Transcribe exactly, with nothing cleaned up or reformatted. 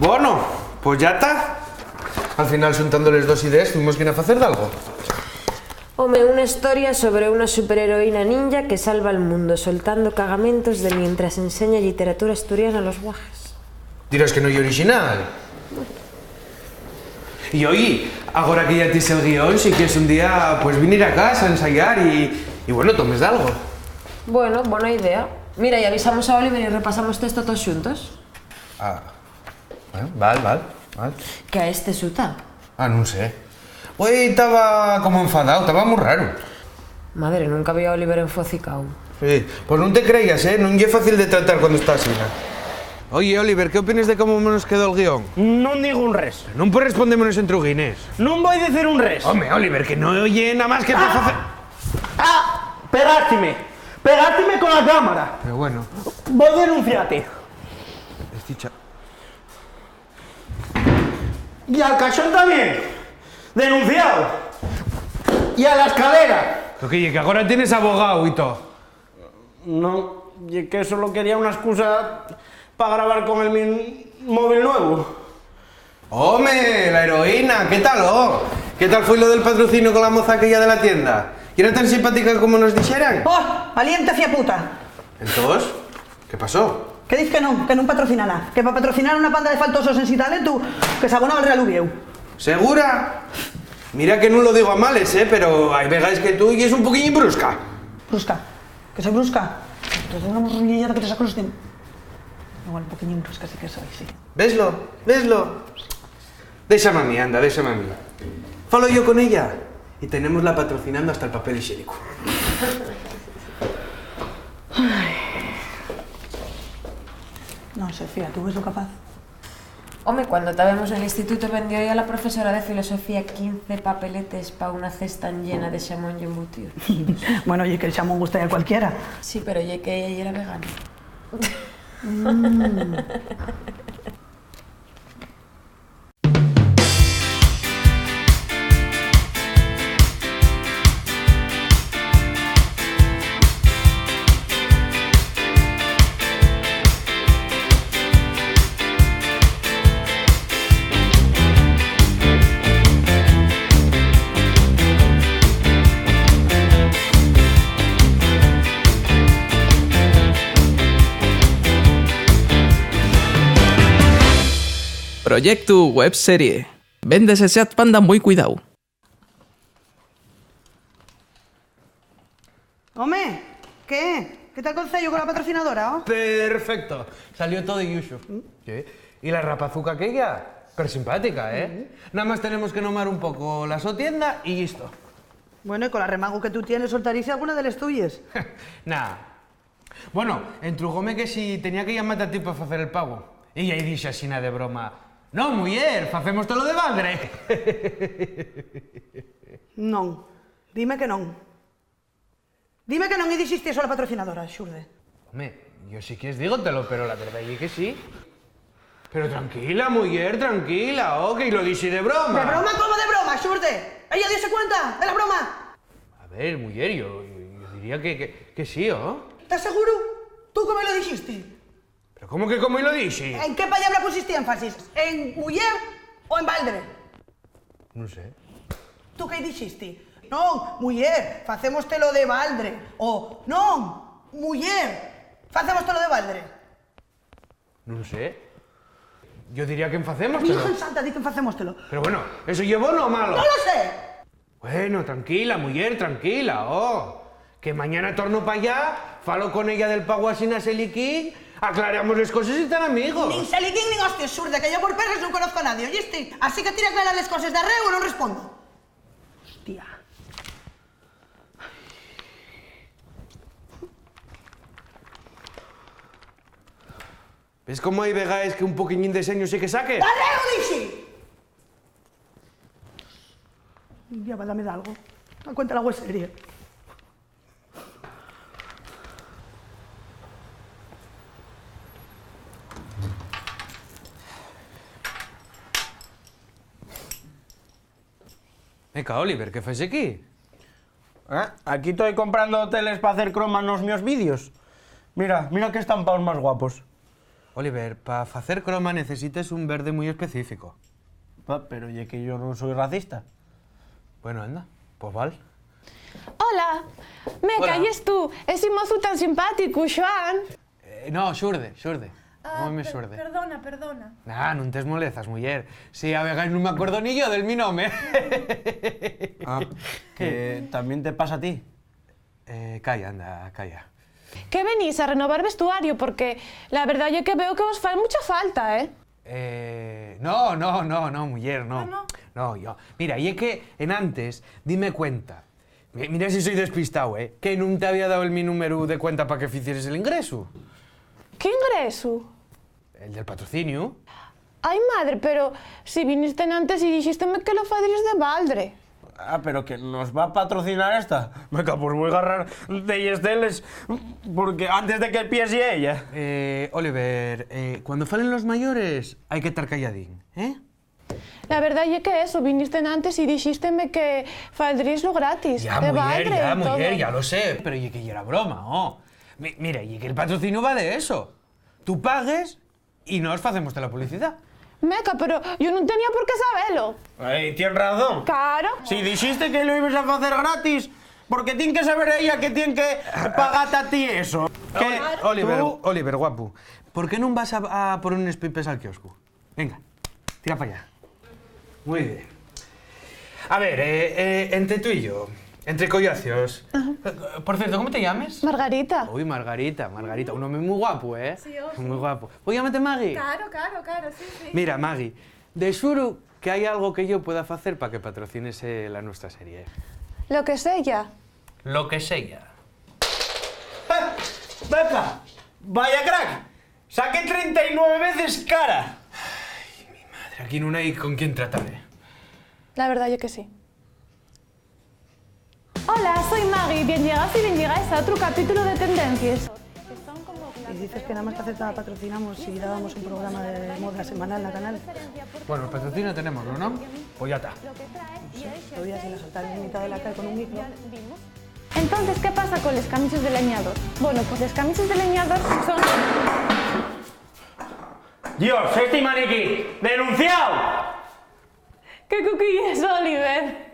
Bono, pos ya ta. Al final, xuntando les dos idees, fuimos quien a facer dalgo. Home, una historia sobre una superheroína ninja que salva al mundo soltando cagamentos de mientras enseña lliteratura asturiana a los guajes. Dirás que no ye orixinal. Y oye, agora que ya tis el guión, si quieres un día, pues, vinir a casa, ensayar y, y, bueno, tomes dalgo. Bueno, bona idea. Mira, y avisamos a Oliver y repasamos texto todos xuntos. Ah, bueno, val, val, val. Que a este suta. Ah, nun sé. Güei taba como enfadao, taba mui raro. Madre, nunca vi a Oliver enfocicao. Sí, pues nun te creigas, eh, nun ye fácil de tratar cuando está asina. Oye, Oliver, ¿qué opines de cómo nos quedó'l guión? Nun digo un res. Nun pues respondémonos entruguines. Nun voi dicir un res. Home, Oliver, que no oye nada más que te facer. Ah! Pegástime. Pegástime con la cámara. Pero bueno. Voi denunciate. Esti cha- Y al cachón también. Denunciao. Y a la escalera. Lo que ye, que agora tienes abogao y todo. No, ye que solo quería una excusa pa grabar con el mi móvil nuevo. Home, la heroína, ¿qué tal, oh? ¿Qué tal foi lo del patrocinio con la moza aquella de la tienda? ¿Y era tan simpática como nos dixeran? Oh, valiente fiaputa. Entós, ¿qué pasó? ¿Qué diz que non? Que nun patrocina nada. Que va patrocinar una panda de faltosos ensin talentu que s'abona al Real Uviéu. ¿Segura? Mira que nun lo digo a males, eh, pero hai vegaes que tú yes un poquiñín brusca. Brusca. ¿Que soy brusca? Entonces una morrillada que te saco los dientes. Igual un poquiñín brusca sí que soy, sí. Veslo, veslo. Déxame a mí, anda, déxame a mí. Falo yo con ella y tenémosla patrocinando hasta el papel higiénico. Ai. Non sé, fía, ¿tú ves lo capaz? Home, cuando tábemos nel institutu vendió-y a la profesora de filosofía quince papeletes pa una cesta llena de xamón y embutidos. Bueno, ye que el xamón gusta a cualquiera. Sí, pero ye que ella yera vegana. Mm. Proyectu Web Serie. Véndese Seat Panda mui cuidao. Home, ¿qué? ¿Qué tal conceyu con la patrocinadora, oh? Perfecto. Salió todo de yuxu. Mm. Sí. Y la rapazuca aquella, pero simpática, ¿eh? Mm. Nada más tenemos que nomar un poco la so tienda y listo. Bueno, y con la remango que tú tienes, soltarice alguna de les tuyes. Nah. Bueno, entrugóme que si tenía que llamate a ti pa facer el pago. Y ahí dixe asina de broma: "No, muyer, facémostelo de baldre." Non. Dime que non. Dime que non, y dixisti eso a la patrocinadora, xurde. Home, yo si quies dígotelo, pero la verdá ye que sí. Pero tranquila, muyer, tranquila, oh, que lo dixi de broma. ¿De broma? ¿Cómo de broma, xurde? ¿Ella diese cuenta de la broma? A ver, muyer, yo, yo, yo diría que, que, que sí, oh. ¿Estás seguru? ¿Tú cómo lo dixisti? Pero ¿cómo que cómo lo dixi? ¿En qué palabra pusisti énfasis? ¿En muyer o en baldre? Nun sé. ¿Tú qué dixisti? Non, muyer, facémostelo de baldre. O non, muyer, facémostelo de baldre. Nun sé. Yo diría que facémostelo. Virgen Santa, di que facémostelo. Pero bueno, ¿eso ye bono o malo? ¡No lo sé! Bueno, tranquila, muyer, tranquila, oh. Que mañana torno pa allá, falo con ella del pago asina seliquín, aclaramos les coses y tan amigos. Nin seliquín nin hostias, xurde, que yo por perres nun conozco a nadie, ¿oyisti? Así que tira a aclarar les coses d'arreu o nun respondo. Hostia. ¿Ves cómo hai vegaes que un poquiñín de señu sí que saque? ¡D'arreu, dixi! Ya va, dame dalgo. Da cuenta la web serie. Venga, Oliver, ¿qué fais aquí? ¿Eh? Aquí toi comprando teles pa hacer croma nos mios vídeos. Mira, mira qué estampaos más guapos. Oliver, pa facer croma necesites un verde mui específico. Pa, pero ye que yo nun soi racista. Bueno, anda, pos val. Hola, meca, yes tú, esi mozu tan simpáticu, Xuan. Eh, no, Xurde, Xurde. Home, Xurde. Perdona, perdona. Na, nun t'esmolezas, muyer. Si, a vegaes nun m'acuerdo ni yo del mi nome. Ah, que tamién te pasa a ti. Eh, calla, anda, calla. Que venís a renovar vestuario, porque la verdá ye que veo que vos fai mucha falta, ¿eh? Eh, no, no, no, no, muyer, no. No, no. No, yo. Mira, ye que enantes, dime cuenta. Mi- Mira si soi despistao, ¿eh? Que nun t'había dao el mi númberu de cuenta pa que ficieres el ingresu. ¿Qué ingresu? El del patrociniu. Ai, madre, pero si viniste enantes y dixísteme que lo fadríes de baldre. Ah, pero que nos va a patrocinar esta. Meca, pues voi garrar delles teles, porque antes de que piesi ella. Eh, Oliver, eh, cuando falen los mayores hai que tar calladín, ¿eh? La verdá ye que eso, viniste enantes y dixísteme que fadríeslo gratis, Ya, de muyer, baldre ya, y todo. Muyer, ya lo sé, pero ye que yera broma, oh. Mi- mira, ye que el patrociniu va de eso. Tú pagues y nos facemos la publicidá. Meca, pero yo nun tenía por qué sabelo. Ai, tien razón. Claro. Si dixiste que lo ibes a facer gratis, porque tien que saber ella que tien que pagarte a ti eso. Que Oliver, tú- Oliver, guapu, ¿por qué nun vas a, a por unes pipes al kioscu? Venga, tira pa allá. Muy bien. A ver, eh, eh, entre tú y yo, entre collacios. Eh, por cierto, ¿cómo te llames? Margarita. Uy, Margarita, Margarita. Un home muy guapo, ¿eh? Sí, oh, sí. Muy guapo. Voy a llamarte Maggie. Claro, claro, claro, sí, sí. Mira, Maggie, de xuru que hai algo que yo pueda facer pa que patrocines, eh, la nuestra serie. Lo que sea. Lo que sea. ¡Meca! ¡Vaya crack! Saqué treinta y nueve veces cara. Madre, aquí nun hai con quién tratar, ¿eh? La verdá ye que sí. Hola, soy Maggie. Bien llegados y bien llegáis a otro capítulo de Tendencies. Y dices que nada más que aceptaba patrocinamos si dábamos un programa de moda semanal na canal. Bueno, el patrocinio tenémoslo, ¿no? Pues ya está. Todavía sin asaltar en mitad de la calle con un micro. Entonces, ¿qué pasa con les camises de leñador? Bueno, pues les camises de leñador son... Dios, este maniquí, denunciao. ¿Qué cuquilles, Oliver?